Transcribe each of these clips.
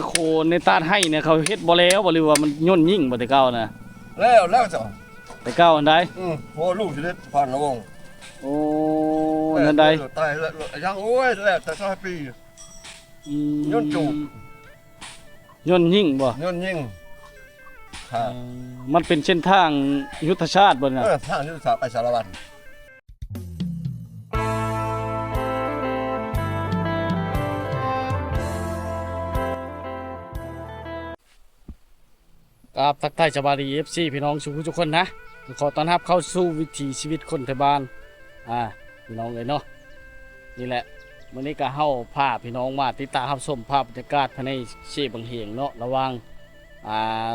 ໂຄນໃນຕາດໄຮ່ນີ້ ເຂົາເຮັດບໍ່ແລ້ວບໍ່ ຫຼືວ່າມັນຍ້ອນຍິງບໍ່ແຕ່ເກົ່ານະ? ແລ້ວ ແລ້ວເຈົ້າ ແຕ່ເກົ່າຫັ້ນໃດ? ອືມ ໂອ້ ລູກສິເດັດຜ່ານລະວົງ. ໂອ້ ແລ້ວ ນັ້ນໃດ? ຕາຍແລ້ວ ຍັງ ໂອ້ຍ ແລ້ວແຕ່ຊາວປີ. ອືມ ຍ້ອນໂຈນ ຍ້ອນຍິງບໍ່? ຍ້ອນຍິງ. ເອີ ມັນເປັນເສັ້ນທາງຍຸດທະສາດບໍ່ນະ? ເອີ ທາງຍຸດທະສາດໄປສາລະວັນ. ກາບທັກທາຍສະບາຍດີ ເອັຟຊີ ພີ່ນ້ອງສູ່ທຸກຄົນນະ. ຂໍຕ້ອນຮັບເຂົ້າສູ່ວິຖີຊີວິດຄົນໄທບ້ານ ອ່າ ພີ່ນ້ອງເອີຍເນາະ. ນີ້ແຫຼະ ມື້ນີ້ກະເຮົາພາພີ່ນ້ອງມາຕິດຕາມຮັບຊົມພາບບັນຍາກາດພາຍໃນເຊບັງຫຽງເນາະ ລະຫວ່າງ ອ່າ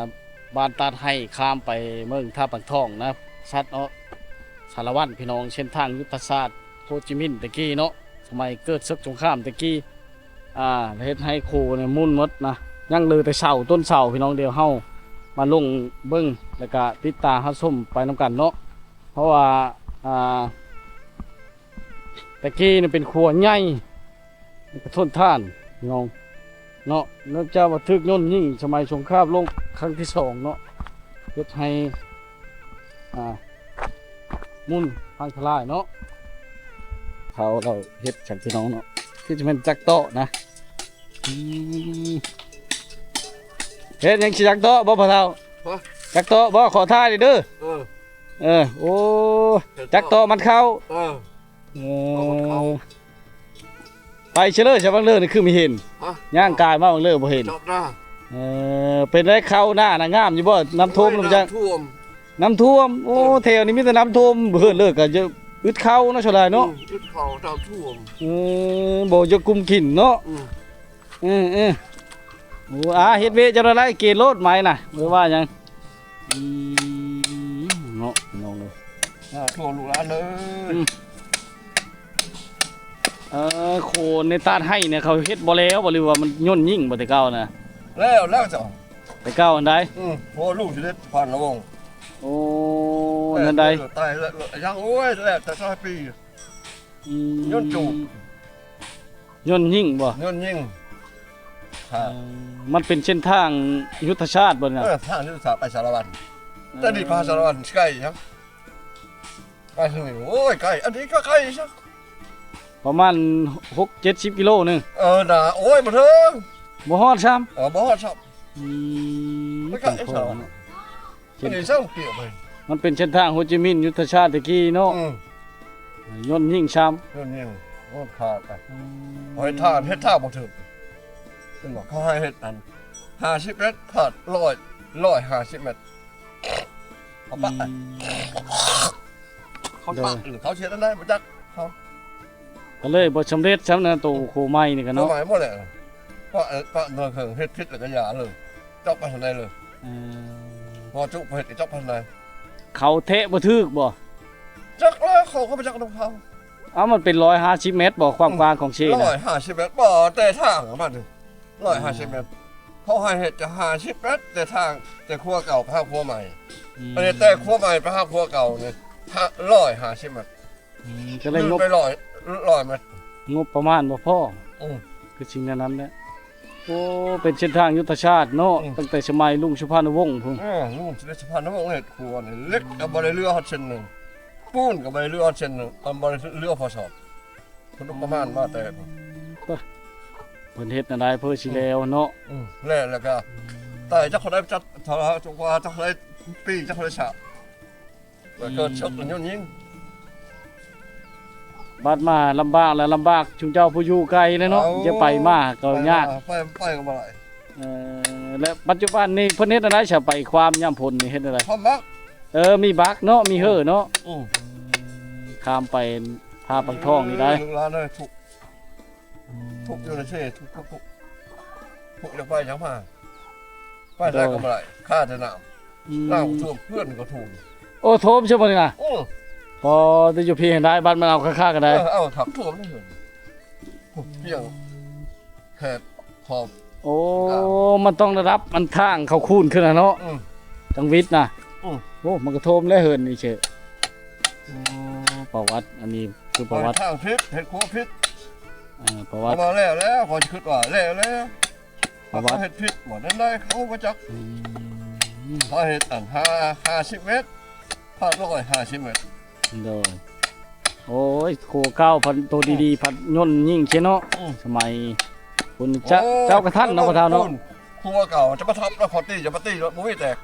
ບ້ານຕາດໄຮ່ ຂ້າມໄປເມືອງທ່າປາງທອງນະ ສັດເນາະ ສາລະວັນ ພີ່ນ້ອງ. ເສັ້ນທາງຍຸດທະສາດໂຮຈິມິນແຕ່ກີ້ເນາະ ສະໄໝເກີດເສິກສົງຄາມແຕ່ກີ້ ອ່າ ເຮັດໃຫ້ໂຄນີ້ໝຸ່ນໝົດນະ ຍັງເຫຼືອແຕ່ເສົາ ຕົ້ນເສົາ ພີ່ນ້ອງ. ດຽວເຮົາມາລົງເບິ່ງ ແລ້ວກະຕິດຕາມຮັບຊົມໄປນຳກັນເນາະ ເພາະວ່າ ອ່າ ແຕ່ກີ້ນີ້ເປັນຂົວໃຫຍ່ ແລ້ວກະທົນທານ ພີ່ນ້ອງເນາະ. ເນື່ອງຈາກວ່າຖືກຍ້ອນຍິງສະໄໝສົງຄາມໂລກຄັ້ງທີສອງເນາະ ເຮັດໃຫ້ ອ່າ ໝຸ່ນພັງທະລາຍເນາະ. ເຂົາເຮົາເຮັດກັນ ພີ່ນ້ອງເນາະ ຄືຈະແມ່ນຈັກເຕາະນະ. ອືມ ເຮັດຫຍັງ ຊິຈັກເຕາະບໍ່ພໍ່ເຖົ້າ? ຮະ? ຈັກເຕາະບໍ່? ຂໍຖ່າຍໜ່ອຍເດີ. ເອີ ເອີ ໂອ້ ຈັກເຕາະມັນເຂົ້າ. ເອີ ເອີ ເຂົ້າ ໄປເຊີເລີຊະ ບາງເລີນີ້ຄືມີເຫັນ. ຮະ? ຍ່າງກາຍມາບາງເລີບໍ່ເຫັນ. ເອີ ເປັນໄດ ເຂົ້າໜ້ານະ ງາມຢູ່ບໍ່? ນ້ຳຖ້ວມ ໂອ້ຍ ລະຈັກ ນ້ຳຖ້ວມ. ນ້ຳຖ້ວມ. ໂອ້ ເອີ ແຖວນີ້ມີແຕ່ນ້ຳຖ້ວມ ເຮີດເລີກະອຶດເຂົ້າເນາະ ສ່ວນຫຼາຍເນາະ. ອືມ ອຶດເຂົ້າ ນ້ຳຖ້ວມ. ເອີ ບໍ່ຢາກກຸມກິນເນາະ. ອືມ ເອີ ເອີ ໂອ້ ອາ ເຮັດວຽກຈັ່ງໃດ ເກໂລດໄມ້ນະ ບໍ່ໄດ້ວ່າຫຍັງ. ອືມ ເນາະ ພີ່ນ້ອງເອີຍ ອ່າ ໂທລູກຫຼານເອີຍ. ອືມ ເອີ ໂຄນໃນຕາດໄຮ່ນີ້ ເຂົາເຮັດບໍ່ແລ້ວບໍ່ ຫຼືວ່າມັນຍ້ອນຍິງບໍ່ແຕ່ເກົ່ານະ? ແລ້ວ ແລ້ວເຈົ້າ ແຕ່ເກົ່າຫັ້ນໃດ? ອືມ ໂອ້ ລູກສິເດັດຜ່ານລະວົງ. ໂອ້ ແລ້ວ ນັ້ນໃດ? ຕາຍແລ້ວ ຍັງ ໂອ້ຍ ແລ້ວແຕ່ຊາວປີ. ອືມ ຍ້ອນໂຈນ ຍ້ອນຍິງບໍ່? ຍ້ອນຍິງ. ເອີ ມັນເປັນເສັ້ນທາງຍຸດທະສາດບໍ່ນະ? ເອີ ທາງຍຸດທະສາດໄປສາລະວັນ. ເອີ ແຕ່ນີ້ໄປສາລະວັນໄກຈັງ ໄປທາງນີ້ ໂອ້ຍ ໄກ ອັນນີ້ກະໄກຊະ ປະມານຫົກເຈັດສິບກິໂລໜຶ່ງ. ເອີນະ ໂອ້ຍ ບໍ່ເຖິງ ບໍ່ຮອດຊ້ຳ. ເອີ ບໍ່ຮອດຊ້ຳ. ອືມ ໄປໄກຊະ. ເປັນ ອັນນີ້ຊ່າງປຽກໄປ ມັນເປັນເສັ້ນທາງໂຮຈິມິນຍຸດທະສາດແຕ່ກີ້ເນາະ. ອືມ ຍ້ອນຍິງຊ້ຳ ຍ້ອນຍິງ ໂອ້ ຂາດໄປ. ອືມ ເຮັດທາງ ເຮັດທາງບໍ່ຖືກ ເຫັນບໍ່ ເຂົາໃຫ້ເຮັດອັນຫ້າສິບແມັດ ຂາດຮ້ອຍ ຮ້ອຍຫ້າສິບແມັດ ເຂົາປະ. ອືມ ເຂົາປະ ໂດຍ ເຂົາເຮັດອັນໃດບໍ່ຈັກເຂົາ. ກະເລີຍບໍ່ສຳເລັດຊ້ຳນະ ໂຕໂຄໃໝ່ນີ້ກະເນາະ ໂຄໃໝ່ໝົດແຫຼະ. ປະ ປະໜ່ວຍເຄິ່ງ ເຮັດຜິດແລ້ວກະຢ່າເລີຍ ເຈາະໄປທາງໃດເລີຍ. ເອີ ພໍຈຸກບໍ່ເຮັດກະເຈາະໄປທາງໃດ. ເຂົາແທະບໍ່ຖືກບໍ່? ຈັກແລ້ວ ເຂົາກະບໍ່ຈັກນຳເຂົາ. ເອົ້າ ມັນເປັນຮ້ອຍຫ້າສິບແມັດບໍ່ ຄວາມກວ້າງຂອງເຊນະ? ຮ້ອຍຫ້າສິບແມັດບໍ່ ແຕ່ທາງມັນ ຮ້ອຍຫ້າສິບແມັດ ເຂົາໃຫ້ເຮັດແຕ່ຫ້າສິບແມັດ ແຕ່ທາງ ແຕ່ຄົວເກົ່າໄປຫາຄົວໃໝ່. ອືມ ອັນນີ້ແຕ່ຄົວໃໝ່ໄປຫາຄົວເກົ່ານີ້ ຮ້ອຍຫ້າສິບແມັດ. ອືມ ກະເລີຍງົບໄປຮ້ອຍ ຮ້ອຍແມັດ ງົບປະມານບໍ່ພໍ. ອືມ ຄືສິ່ງແນວນັ້ນແຫຼະ. ໂອ້ ເປັນເສັ້ນທາງຍຸດທະສາດເນາະ. ອືມ ຕັ້ງແຕ່ສະໄໝລຸງສຸພານຸວົງພຸ້ນ. ເອີ ລຸງສຸພານຸວົງເຮັດຂົວນີ້ ເຫຼັກກະບໍ່ໄດ້ເຫຼືອຮອດເສັ້ນໜຶ່ງ ປູນກະບໍ່ໄດ້ເຫຼືອຮອດເສັ້ນໜຶ່ງ ກະບໍ່ໄດ້ເຫຼືອພໍສອບ. ເພິ່ນປະມານມາແຕ່ ເພິ່ນເຮັດແນວໃດເພື່ອຊິແລ້ວເນາະ. ອືມ ແລ້ວ ແລ້ວກະ ອືມ ຕາຍຈັກຄົນໃດຈັກ ເທົ່າ ຈັກວ່າຈັກຄົນໃດປີ ຈັກຄົນໃດຊາດ ແລ້ວກະ ອືມ ເສິກຍ້ອນຍິງ. ບາດມາລຳບາກລະລຳບາກຊຸມເຈົ້າຜູ້ຢູ່ໄກແຫຼະເນາະ. ເອົ້າ ຈະໄປມາກະຍາກ ໄປ ໄປກະບໍ່ໄດ້. ເອີ ແລະປັດຈຸບັນນີ້ເພິ່ນເຮັດແນວໃດຊະ ໄປຄວາມຍາມຝົນນີ້ເຮັດແນວໃດ? ຄວາມບັກ. ເອີ ມີບັກເນາະ ມີເຮີເນາະ. ອືມ ຂ້າມໄປທ່າປາງທອງນີ້ໄດ໋. ເອີ ລູກຫຼານເອີຍ ທຸກ ອືມ ທຸກຢູ່ໃນເຊ ທຸກ ທຸກ ທຸກ ທຸກ ຢາກໄປຢາກມາ ໄປໃສກະບໍ່ໄດ້ ຄາແຕ່ນ້ຳ. ອືມ ນ້ຳກະຖ້ວມ ເຮືອນກະຖ້ວມ. ໂອ້ ຖ້ວມຊະບໍ່ນີ້ນະ? ອືມ ພໍແຕ່ຢູ່ພີ້ຫັ້ນໄດ໋ ບາດມັນເອົາຄັກໆກະໄດ້. ເອີ ເອົາຄັກ ຖ້ວມເຮືອນ ພຽງແຄ່ຂອບ. ໂອ້ ມັນຕ້ອງລະດັບ ມັນທາງເຂົາຄູນຂຶ້ນນະເນາະ. ອືມ ທາງວິດນະ. ອືມ ໂອ້ ມັນກະຖ້ວມແລ້ວເຮືອນນີ້ເຊ. ໂອ້ ປະຫວັດ ອັນນີ້ຄືປະຫວັດ ທາງຜິດ ເຮັດຂົວຜິດ. ເອີ ປະຫວັດ ເອົາມາແລ້ວແລ້ວ ຂ້ອຍຄິດວ່າແລ້ວແລ້ວ. ປະຫວັດ ເຂົາເຮັດຜິດບໍ່ ແນວໃດເຂົາບໍ່ຈັກ. ອືມ ເຂົາເຮັດອັນຫ້າ ຫ້າສິບແມັດ ພາດຮ້ອຍຫ້າສິບແມັດ. ໂດຍ ໂອ້ຍ ຂົວເກົ່າພັດໂຕດີໆ ອືມ ພັດຍົນຍິງເຊເນາະ. ອືມ ສະໄໝພຸ້ນຈະ ໂອ້ຍ ເຈົ້າກະທັນເນາະ ພໍ່ເຖົ້າເນາະ. ຂົວເກົ່າຈະມາທັບແລ້ວ ຂໍຕີ ຈະມາຕີ ບໍ່ມີແຕກ.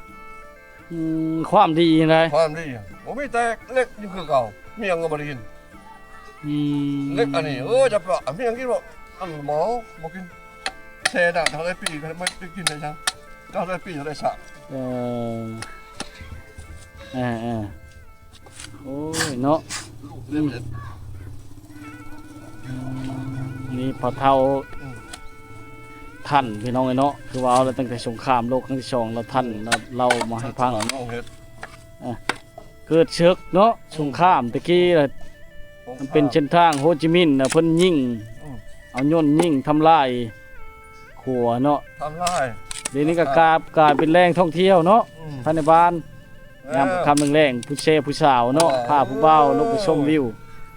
ອືມ ຄວາມດີຫັ້ນໃດ ຄວາມດີ ບໍ່ມີແຕກ ເຫຼັກຢູ່ຄືເກົ່າ ມີຫຍັງກໍບໍ່ໄດ້ກິນ. ອືມ ເຫຼັກອັນນີ້ ເອີ ຈະປະ ມີຫຍັງກິນບໍ່? ອັນໝໍບໍ່ກິນ ແຊ່ນ້ຳເທົ່າໃດປີກໍບໍ່ໄດ້ກິນໄດ້ຫຍັງ ເທົ່າໃດປີເທົ່າໃດຊາດ. ເອີ ເອີໆ ໂອ້ຍເນາະ ອືມ ນີ້ພໍ່ເຖົ້າ ອືມ ທ່ານ ພີ່ນ້ອງເອີຍເນາະ ຄືວ່າເອົາແລ້ວ ຕັ້ງແຕ່ສົງຄາມໂລກຄັ້ງທີສອງ ແລ້ວທ່ານ ອືມ ເລົ່າມາໃຫ້ຟັງ. ເຮົາເຮັດ ເກີດເສິກເນາະ ສົງຄາມແຕ່ກີ້ ມັນເປັນເສັ້ນທາງໂຮຈິມິນນະ ເພິ່ນຍິງ ອືມ ເອົາຍົນຍິງທຳລາຍຂົວເນາະ ທຳລາຍ. ດຽວນີ້ກໍກາຍ ກາຍເປັນແຫຼ່ງທ່ອງທ່ຽວເນາະ ອືມ ພາຍໃນບ້ານ ເອີ ຍາມຄ່ຳແລງໆ ຜູ້ແຊຜູ້ສາວເນາະ ອໍ ພາຜູ້ບ່າວລົງໄປຊົມວິວ.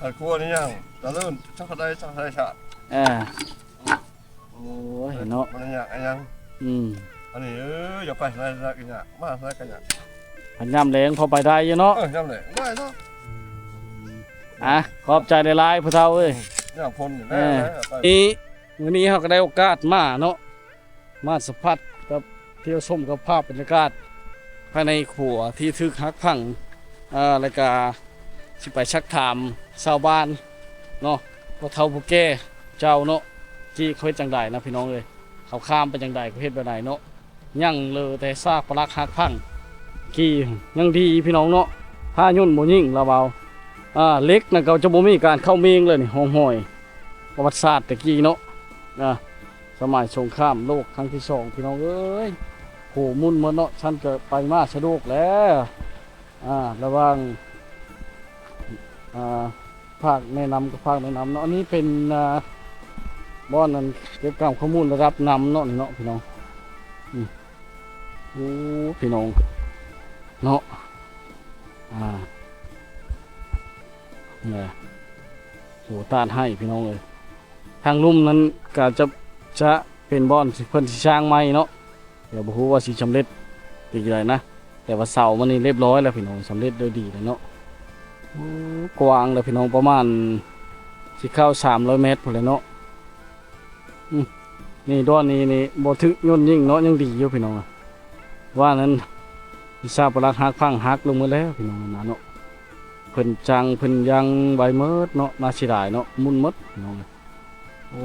ເອີ ຂົວນີ້ຫຍັງ ຕະເລີນ ຈັກເທົ່າໃດ ຈັກເທົ່າໃດຊາດ. ເອີ ໂອ້ຍເນາະ ມັນຍາກອີຫຍັງ. ອືມ ອັນນີ້ ເອີ ຢ່າໄປໃສກະຍາກ ມາໃສກະຍາກ. ຄັນຍາມແລ້ງພໍໄປໄດ້ຢູ່ເນາະ. ເອີ ຍາມແລ້ງໄດ້ເນາະ. ອືມ ອ່ະ ຂອບໃຈຫຼາຍໆ ຜູ້ເຖົ້າເອີຍ. ອືມ ຍາມຝົນນີ້ແຫຼະ. ເອີ ໄດ້ໄປ ນີ້ ມື້ນີ້ເຮົາກໍໄດ້ໂອກາດມາເນາະ ມາສຳຜັດກັບ ທ່ຽວຊົມກັບພາບບັນຍາກາດພາຍໃນຂົວທີ່ຖືກຫັກພັງ ເອີ ແລ້ວກະຊິໄປຊັກຖາມຊາວບ້ານເນາະ ຜູ້ເຖົ້າຜູ້ແກ່ເຈົ້າເນາະ ທີ່ເຂົາເຮັດຈັ່ງໃດນະພີ່ນ້ອງເອີຍ ເຂົາຂ້າມໄປຈັ່ງໃດ ເຂົາເຮັດແບບໃດເນາະ. ຍັງເຫຼືອແຕ່ຊາກປະຫຼັກຫັກພັງກີ້ ຍັງດີພີ່ນ້ອງເນາະ ພາຍົນບໍ່ຍິງລະເວົ້າ. ອ່າ ເຫຼັກນັ້ນກໍຈະບໍ່ມີການເຂົ້າເມງເລີຍນີ້ ຮ່ອງຮອຍປະຫວັດສາດແຕ່ກີ້ເນາະ ອ່າ ສະໄໝສົງຄາມໂລກຄັ້ງທີສອງ ພີ່ນ້ອງເອີຍ. ໂຫ ໝຸ່ນໝົດເນາະ ຊັ້ນກໍໄປມາສະດວກແລ້ວ ອ່າ ລະຫວ່າງ ອ່າ ພາກແມ່ນ້ຳກັບພາກແມ່ນ້ຳເນາະ. ອັນນີ້ເປັນ ອ່າ ບ່ອນນັ້ນເກັບກຳຂໍ້ມູນລະດັບນ້ຳເນາະ ນີ້ເນາະ ພີ່ນ້ອງ. ອືມ ໂອ້ ພີ່ນ້ອງເນາະ ອ່າ ນີ້ແຫຼະ ໂຫ ຕາດໄຫ້ ພີ່ນ້ອງເອີຍ. ທາງລຸ່ມນັ້ນກະຈະ ຈະເປັນບ່ອນທີ່ເພິ່ນຊິສ້າງໃໝ່ເນາະ ແຕ່ບໍ່ຮູ້ວ່າຊິສຳເລັດເປັນຈັ່ງໃດນະ. ແຕ່ວ່າເສົາມັນນີ້ລຽບຮ້ອຍແລ້ວພີ່ນ້ອງ ສຳເລັດໂດຍດີແລ້ວເນາະ. ໂອ້ ກວ້າງແລ້ວພີ່ນ້ອງ ປະມານຊິເຂົ້າສາມຮ້ອຍແມັດພຸ້ນແຫຼະເນາະ. ອືມ ນີ້ດອນນີ້ນີ້ບໍ່ຖືກຍົນຍິງເນາະ ຍັງດີຢູ່ພີ່ນ້ອງ. ວ່ານັ້ນ ຊາກປະຫຼັກຫັກພັງຫັກລົງໝົດແລ້ວພີ່ນ້ອງນະເນາະ. ເພິ່ນຈັງເພິ່ນຍັງໄວ້ໝົດເນາະ ໜ້າເສຍດາຍເນາະ ໝຸ່ນໝົດພີ່ນ້ອງ. ໂອ້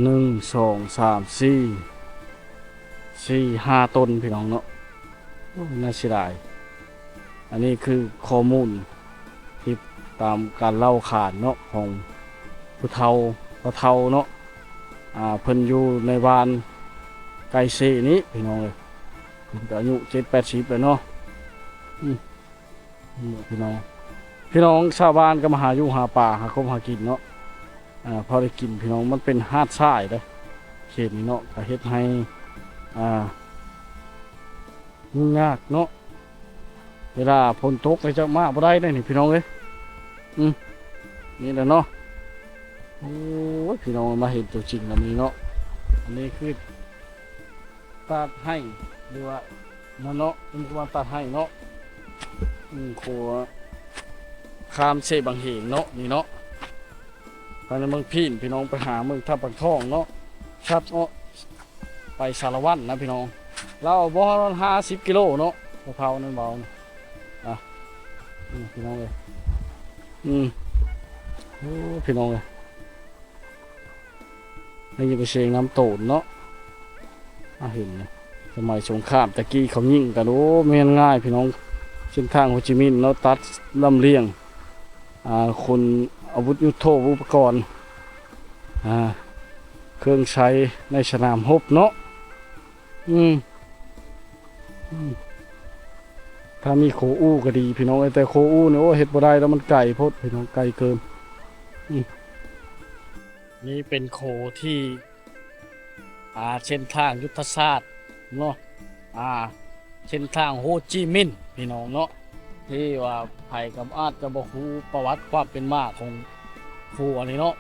ໜຶ່ງ ສອງ ສາມ ສີ່ ສີ່ ຫ້າຕົ້ນພີ່ນ້ອງເນາະ. ໂອ້ ໜ້າເສຍດາຍ. ອັນນີ້ຄືຂໍ້ມູນທີ່ຕາມການເລົ່າຂານເນາະ ຂອງຜູ້ເຖົ້າ ພໍ່ເຖົ້າເນາະ ອ່າ ເພິ່ນຢູ່ໃນບ້ານໄກເຊນີ້ພີ່ນ້ອງເອີຍ. ເພິ່ນກໍອາຍຸເຈັດແປດສິບແລ້ວເນາະ. ອືມ ພີ່ນ້ອງ ພີ່ນ້ອງຊາວບ້ານກໍມາຫາຢູ່ຫາປາ ຫາກົບຫາກິນເນາະ ອ່າ ພໍໄດ້ກິນພີ່ນ້ອງ. ມັນເປັນຫາດຊາຍເດ້ ເຂດນີ້ເນາະ ກໍເຮັດໃຫ້ ອ່າ ຫຍຸ້ງຍາກເນາະ ເວລາຝົນຕົກແລ້ວຈະມາບໍ່ໄດ້ເດ້ນີ້ພີ່ນ້ອງເອີຍ. ອືມ ນີ້ແຫຼະເນາະ. ໂອ້ຍ ພີ່ນ້ອງ ມາເຫັນຕົວຈິງແລ້ວນີ້ເນາະ ອັນນີ້ຄື ຕາດໄຮ່ ຫຼືວ່ານັ້ນເນາະ ເປັນກວາງຕາດໄຮ່ເນາະ. ອືມ ຂົວຂ້າມເຊບັງເຫງເນາະ ນີ້ເນາະ. ໄປໃນເມືອງພີນ ພີ່ນ້ອງ ໄປຫາເມືອງທ່າປາງທອງເນາະ ຊັດເນາະ ໄປສາລະວັນນະພີ່ນ້ອງ. ລາວບໍ່ຮອດຫ້າສິບກິໂລເນາະ ພວກເຮົານັ້ນເວົ້ານະ. ອ່ະ ນີ້ພີ່ນ້ອງເອີຍ ອືມ ໂອ້ ພີ່ນ້ອງເອີຍ. ໄດ້ຍິນແຕ່ສຽງນ້ຳໂຕນເນາະ ອາ ເຫັນ ສະໄໝສົງຄາມຕະກີ້ເຂົາຍິງກັນ ໂອ້ ແມ່ນງ່າຍພີ່ນ້ອງ. ເສັ້ນທາງໂຮຈິມິນເນາະ ຕັດລຳລຽງ ອ່າ ຂົນອາວຸດຍຸດໂທປະກອນ ອ່າ ເຄື່ອງໃຊ້ໃນສະໜາມຮົບເນາະ. ອືມ ອືມ ຖ້າມີໂຄອູກໍດີພີ່ນ້ອງເອີຍ ແຕ່ໂຄອູນີ້ ໂອ້ ເຮັດບໍ່ໄດ້ແລ້ວ ມັນໄກໂພດພີ່ນ້ອງ ໄກເກີນ. ອືມ ນີ້ເປັນໂຄທີ່ ອ່າ ເສັ້ນທາງຍຸດທະສາດເນາະ ອ່າ ເສັ້ນທາງໂຮຈິມິນພີ່ນ້ອງເນາະ ທີ່ວ່າໃຜກໍອາດຈະບໍ່ຮູ້ປະຫວັດຄວາມເປັນມາຂອງໂຄອັນນີ້ເນາະ.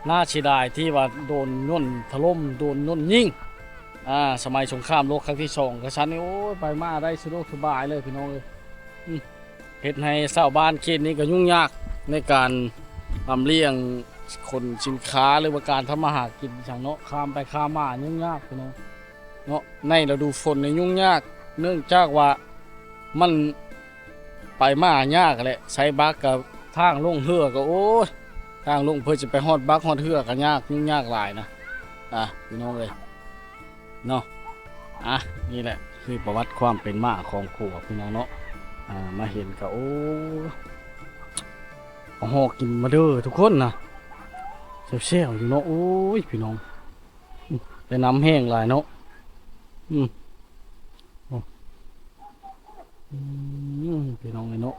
ໜ້າເສຍດາຍທີ່ວ່າໂດນຍົນຖະຫຼົ່ມ ໂດນຍົນຍິງ ອ່າ ສະໄໝສົງຄາມໂລກຄັ້ງທີສອງ ກະຊັ້ນນີ້ ໂອ້ຍ ໄປມາໄດ້ສະດວກສະບາຍເລີຍພີ່ນ້ອງເອີຍ. ອືມ ເຮັດໃຫ້ຊາວບ້ານເຂດນີ້ກະຫຍຸ້ງຍາກໃນການລຳລ້ຽງຂົນສິນຄ້າ ຫຼືວ່າການທຳມາຫາກິນຫຍັງເນາະ ຂ້າມໄປຂ້າມມາຫຍຸ້ງຍາກພີ່ນ້ອງເນາະ. ໃນລະດູຝົນນີ້ຫຍຸ້ງຍາກ ເນື່ອງຈາກວ່າມັນ ໄປມາຍາກແຫຼະ ໃຊ້ບັກກະ ທາງລົງເຮືອກະ ໂອ້ຍ ທາງລົງເພື່ອຈະໄປຮອດບັກຮອດເຮືອກະຍາກ ຫຍຸ້ງຍາກຫຼາຍນະ ອ່າ ພີ່ນ້ອງເອີຍເນາະ. ອ່າ ນີ້ແຫຼະຄືປະຫວັດຄວາມເປັນມາຂອງຂົວພີ່ນ້ອງເນາະ. ອ່າ ມາເຫັນກະ ໂອ້ ເອົາຫໍ່ກິນມາເດີທຸກຄົນນະ ແຊບໆຢູ່ເນາະ. ໂອ້ຍ ພີ່ນ້ອງ ແຕ່ນ້ຳແຫ້ງຫຼາຍເນາະ. ອືມ ໂອ້ ອືມ ພີ່ນ້ອງເອີຍເນາະ.